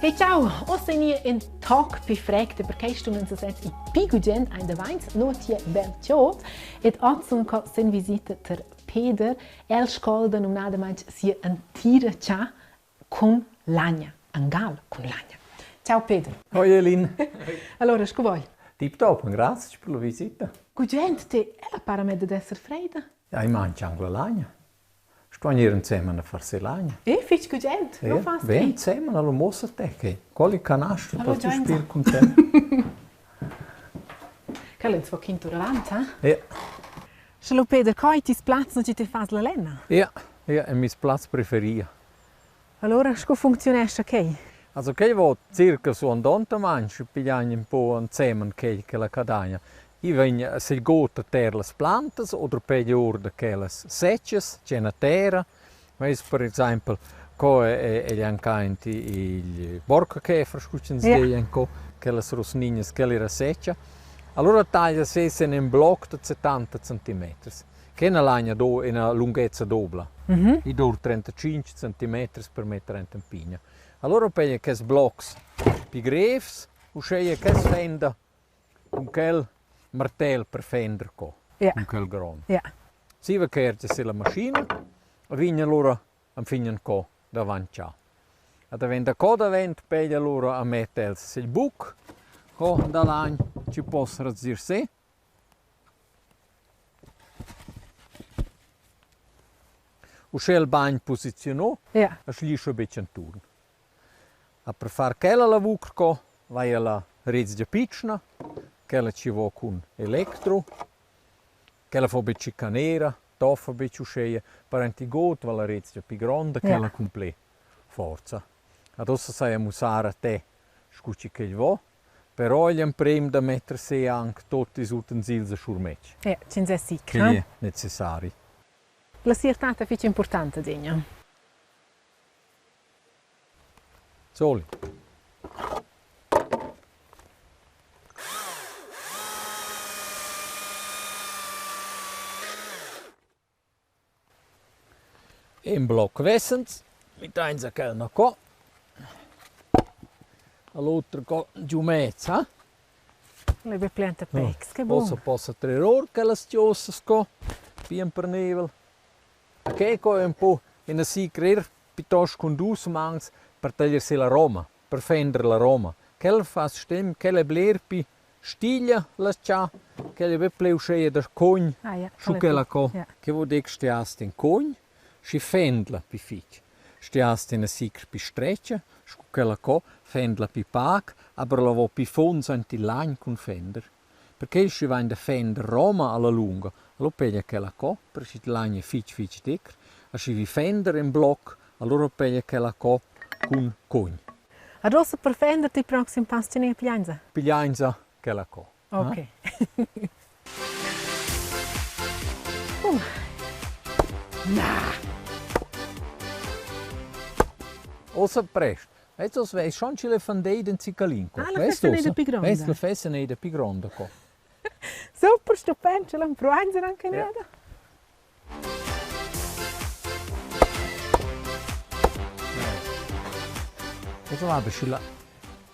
Hey ciao, ossa è in toc pi frecte perché stun in sesez i pi gugent ein davanz no tie bel tschot ed oz sun co sen visita ter Peder, el scolda numnadamaing sia entira cha cun lagna, angal cun lagna. Ciao Peder. Hoi Elin. Allora, scu voi? Tip top, grazie per la visita. Gugent, te, ella para me dad esser freida. Ja, ich mangia anche la lagna. Stuain ir insemen a far se lagna. E fich gugent, non fas Ven insemen alla mossa te che quali canastro per tu spir con te. Quel ins fa quinto avant, ha? Ja. Sche lu Peder, co ei tis plaz nu ti te fas la lenna? Ja, ja, è meis plaz preferia. Allora, sco funcziunescha quei? Also quei vo circa suandontamaing, sche pigliain ün po ensemen quel che la cadagna. I vegn segl god a ter las plantas oder peglia our da quellas seccias c'è üna tera. Vess per exaimpel co è egl anc aint igl Borkenkäfer scu ch'ins di co, quellas rusnignas, quella era seccia. Allura taglia ses en ün bloc da 70 centimeters. Che ina lagna do ina lunghezza dobla. I dur 35 centimeters per metter aint in pigna. Allura peglia quests blocs pi grevs, uscheia ch'els fenda cun quel martel per fender co, cun quel grond. Zieva che ergia se la maschina, vegn allura enfin co davant cha. A daventa co davent peglia allura a metter els sil buc co da l'agn chi poss razir se. Uschè el bagn posiziunò e schlischa betg enturn. A per far quella lavur co vaia la rezgia pitschna, quella chi vo cun electro, quella fo be chicanera, toffa betg uscheia, per aint il god va la rezgia pi gronda, quella cun ple forza. Ad ussa saja mussar a te scu chi ch'el vo, però igl emprem da metter se anc tot ils utensils a schurmetg. Ja, ch'ins è sic, Che è necessari. La siertad è fitg importanta, Degna. Soli. In bloc vesens, mettainsa quel na co. A l'oter co giu mez, ha? Le be planta pecs, che bun. Ossa possa trer or quellas chosas co, bien pernevel. A que co è ün po ina si crer piuttost cun dus mans per taglier si la roma, per fender la roma. Quel fa stem, quel è bler pi stiglia la cha, quel è be ple uscheia da cogn Ah, ja, scu quella co. Che voul dir che stiast in cogn, schi fendla pi fich. Stiast ina sicr pi stretga, scu quella co, fendla pi pac, aber la vo pi funs aint il lagn cun fender. Perché schi vain da fender roma alla lunga, allura peglia quella co, perche il lagn è fich fich dic, e schi vi fender in bloc, allura peglia quella co cun cugn. Ad ussa per fender ti proxim pass tener pigliainsa? Pigliainsa quella co. Ok. uh. Na. Ossa prest. Jetzt os vei schon che le fan dei den cicalin co. Ah, la festa nei da pi gronda. Vest la festa nei da pi gronda co. Super stupend, ce l'han pruainsa anche ja. Cosa va sche la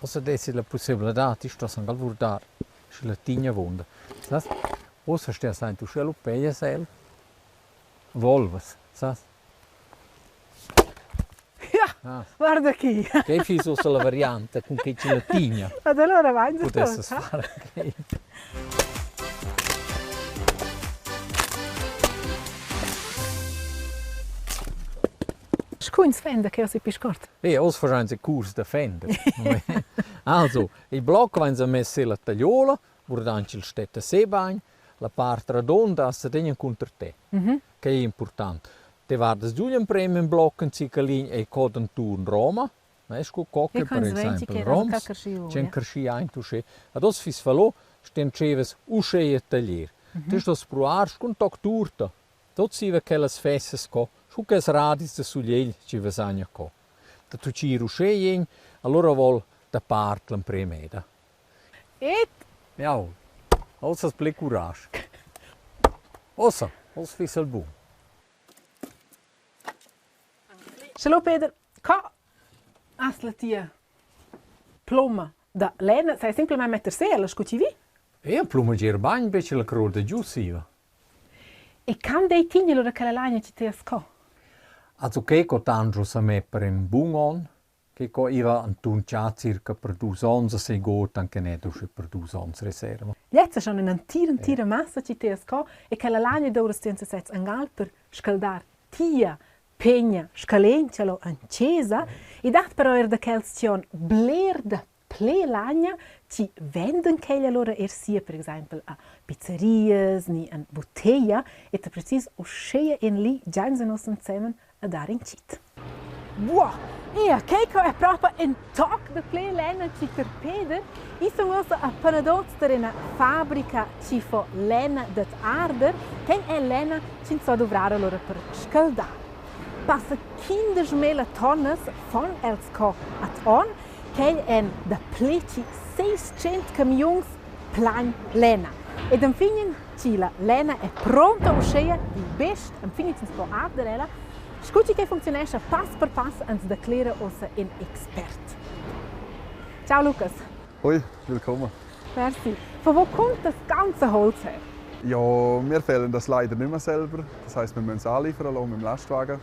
Ossa dessi la possibilità, ti stos angal vurdar, sche la tigna avunda. Sas? Ossa stes aint uschè lu peglias el, volvas, sas? Ja, ah. guarda chi. Che fiss ussa la varianta cun che la tigna? Ad allora vain Pudessas fare anche. Scu ins fenda che si piscort? Eh, oz faschans il curs da fender. Also, il bloc vainsa mess la tagliola, guardand ch'el stetta sebagn, la part radonda as tegna cunter te. Che è important. Te vardas giù l'emprem in bloc in cicalin e cod enturn Roma, ne, scu cocca per exaimpel roms, c'han creschì aint uschè. Ad oz fiss falò, stendschevas uschè a taglier. Te stos pruar scu ün toc turta. Tot siva quellas fessas co, scu quels radis da sugliegl chi vasagna co. Da tucir uschè jegn, allura vol da part l'emprem eda. Et? Jau, oz has pli curasch. Ossa, oz fiss el bun. Sche lu Peter, co has la tia ploma da lena, sai semplamein metter se ella sco ti vi. E pluma gir bagn be che la croda giu siva. E can dei tign allura quella lagna chi ti has co? Also che co tangiu sa me per ün bun on, che co iva antun cha circa per dus ons a seguot anche ne usche per dus ons reserva. Gliez schon ün'entira entira massa chi ti has co e quella lagna douvras ti sez angal per scaldar tia pegna scalentia lo in chesa. I dat però eir da quels chi han bler da ple lagna chi venden quella allura eir sia per exaimpel a pizzerias ni in buteia e da precis uschea in li giains nus insemen a dar in tschit. Wow! Ia, quei co è propa ün toc da ple lenna chi ter Peder. I sun uossa a Panaduz tar üna fabrica chi fo lenna dad arder. Quai è lenna ch'ins so duvrar allura per scaldar. Passa 15.000 tonnas fon els co ad on. Quai èn dapli che 600 camiuns plain lenna. Ed enfin chi la lenna è pronta uschea il best, enfin ins po arder ella, scu chi che funcziunescha pass per pass ans declera ussa in expert. Ciao Lukas. Hoi, willkommen. Merci. Von wo kommt das ganze Holz her? Ja, wir fällen das leider nicht mehr selber. Das heisst, wir müssen es anliefern lassen mit dem Lastwagen.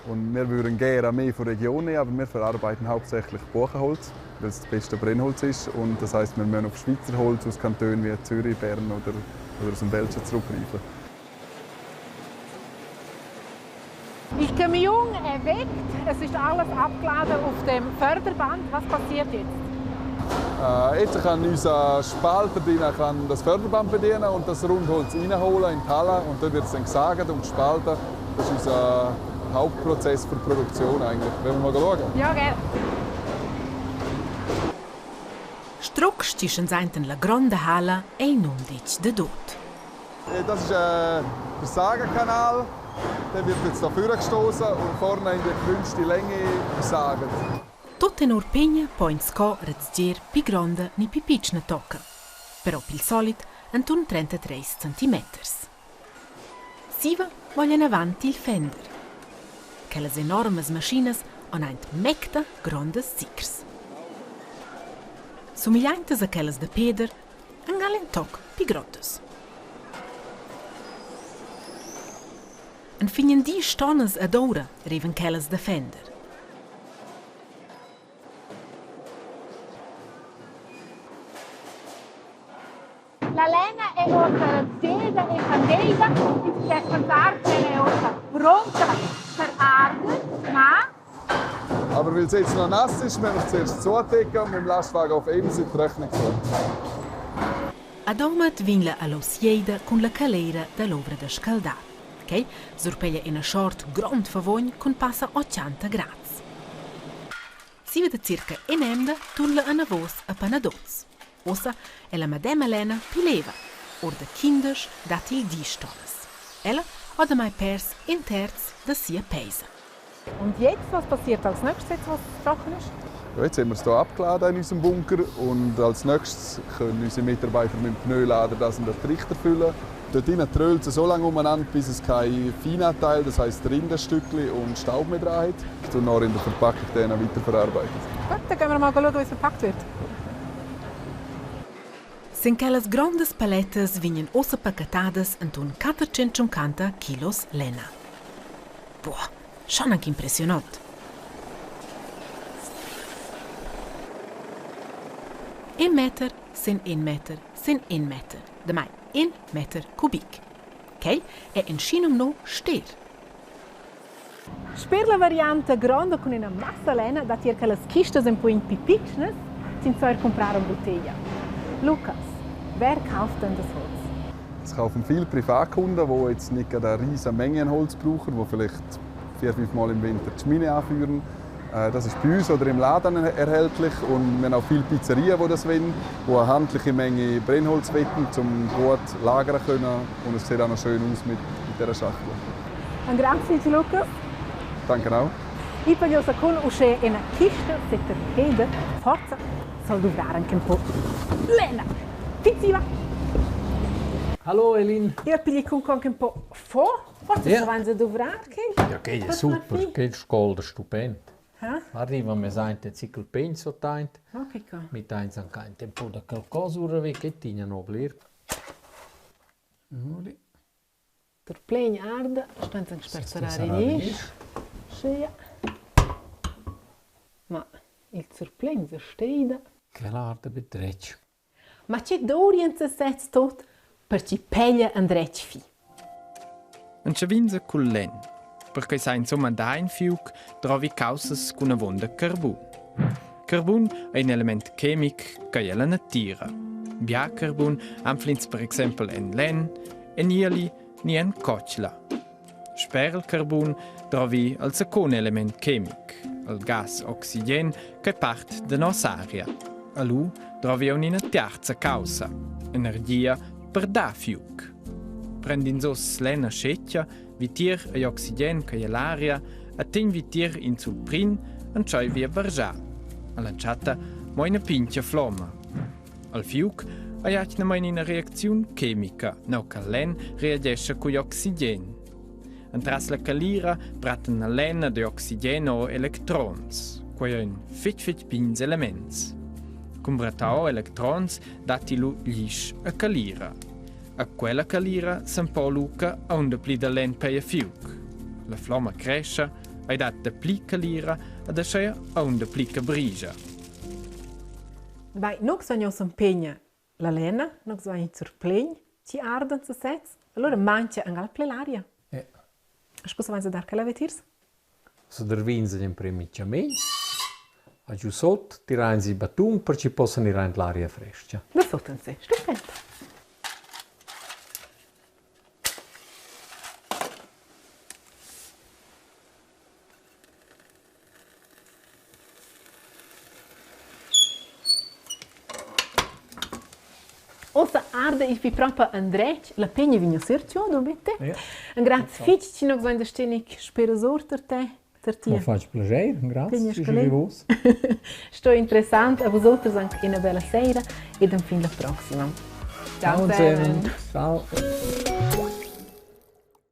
Und wir würden gerne mehr von der Region nehmen, aber wir verarbeiten hauptsächlich Buchenholz, weil es das beste Brennholz ist. Und das heisst, wir müssen auf Schweizer Holz aus Kantonen wie Zürich, Bern oder aus dem Belgien zurückgreifen. Il camion è weg, es ist alles abgeladen auf dem Förderband. Was passiert jetzt? Jetzt kann unser Spalter kann das Förderband bedienen und das Rundholz reinholen in die Halle und dort wird es dann gesagt und gespalten. Das ist unser Hauptprozess für die Produktion eigentlich. Wollen wir mal schauen? Ja, gerne. Struc stischens ainten la gronda halla ei nundetg da tut. Das ist der Sagenkanal. Der wird jetzt hier vorgestoßen und vorne in die gewünschte Länge gesagt. Tut tenor pegna po ins co rezgier pi gronda ni pi pitschna tocca, però pil solit enturn 33 centimeters. Siva voglian avanti il fender. Quellas enormas maschinas han aint mecta grondas zicrs. Sumigliaintas a quellas da Peder, angal in toc pi grondas. Enfin diesch tonnas ad ura rivan quellas da fender. La lena è uossa razzeda e fandeida, ins pudess pensar ch'ella è uossa pronta per arder, ma Aber weil es jetzt noch nass ist, müssen wir es zuerst zudecken und mit dem Lastwagen auf Ems in die Trocknung fahren. A Domat vegn la allossieida cun la caleira dall'ovra da scaldar. Quei surpeglia ina short grond favogn cun passa 80 grads. Siva da circa in'emda turna anavos a Panaduz. Ussa è la medema lena pi leva. Or da 15 dat il diesch tonnas. Ella ha damai pers in terz da sia peisa. Und jetzt, was passiert als nächstes, jetzt, was trocken ist? Ja, jetzt haben wir es hier abgeladen in unserem Bunker und als nächstes können unsere Mitarbeiter mit dem Pneulader das in den Trichter füllen. Dort drinnen trölt es so lange umeinander, bis es kein Feinanteil, das heisst Rindenstückchen und Staub mehr dran hat. Und dann in der Verpackung dann weiterverarbeitet. Gut, dann gehen wir mal schauen, wie es verpackt wird. Sin quellas grondas palettas vegnan ussa pacatadas enturn 450 kilos lenna. Boah, schon anc impressionant. In meter sin in meter sin in meter, damai in meter cubic. Quel è in schinum ster. Sper la varianta gronda cun ina massa lenna dat tier che las kistas ein po pi pitschnas, sind so comprar in bottiglia. Lukas, wer kauft denn das Holz? Es kaufen viele Privatkunden, die jetzt nicht eine riesige Menge an Holz brauchen, die vielleicht 4, 5 Mal im Winter die Schmine anführen. Das ist bei uns oder im Laden erhältlich. Und wir haben auch viele Pizzerien, die das wollen, die eine handliche Menge Brennholz wollen, um gut lagern zu können. Und es sieht auch noch schön aus mit dieser Schachtel. Ein grazie, Lukas. Danke auch. I per io cun usce ina kista setter peder, forza, soll duvrar anche un po' Lena, Fizziva. Hallo Elin. Io pigli con anche un po' fo, forse yeah. Se vanno a duvrar che. Ja, che è super, che scolda stupend. Arriva mes aint in cicl pegn sottaint. Ok, co. Metteins anche un po' da qualcosa ora che tigna no bler. Nuli. Tur plegn arda, stanz anche per serrar il isch. Schia. Ma il zurplegn se steida. Che l'arda bedretg. Ma che dovrien sez tot per ci peglia andretg fi? Entscheivinsa cul lenn. Perquei sa insumma dar in fiug, drovi caussas cun avunda carbun. Carbun ei in element chemic ch'ei ella natira. Bia carbun anfl'ins per exempel en lenn, en ieli ni en cotgla. Sper il carbun drovi il secund element chemic, il gas oxigen che part da noss'aria. E lu drovi aunc ina tiarza caussa, energia per dar fiug. Prend'ins oz lenna schetga, vitier ei oxigen che ei l'aria e tegn vitier in sul prin, entscheivi a bargiar. All'entschatta mo ina pintga flomma. Al fiug ei atgnamein ina reacziun chemica, nua che lenn reagescha cugl oxigen. Entras la calira brattan la lenna d'oxigen o electrons. Quei ein fetg fetg pigns elements. Cun brattar electrons datti lu glisch e calira. A quella calira s'empo luca aunc dapli da lenn peia fiug. La flomma crescha, ei dat dapli calira ed aschia aunc dapli che brigia. Bai, nox vegn oz impegna la lena, nox vain surplegn, chi ardan sesez, allura mancha angal ple l'aria. Ja. Scusa, vainsa dar quella vetiers? So dervins igl emprem mitschament. A giu sot tirains il battun per chi possan ir aint l'aria frescha. Da sot in se, stupend. Ossa arda il pi propa andretg, la pegna vegn a ser tgod, bitte. Ja. Un grazie fitg, ci noch vain da stenic spera sur ter te, ter M'ha tia. fatg plaschair, Pegna grazie, ci scalè. vos. Sto interessant, a vosoters anche una bella sera ed fin la prossima. Ciao Ciao zusammen. Ciao.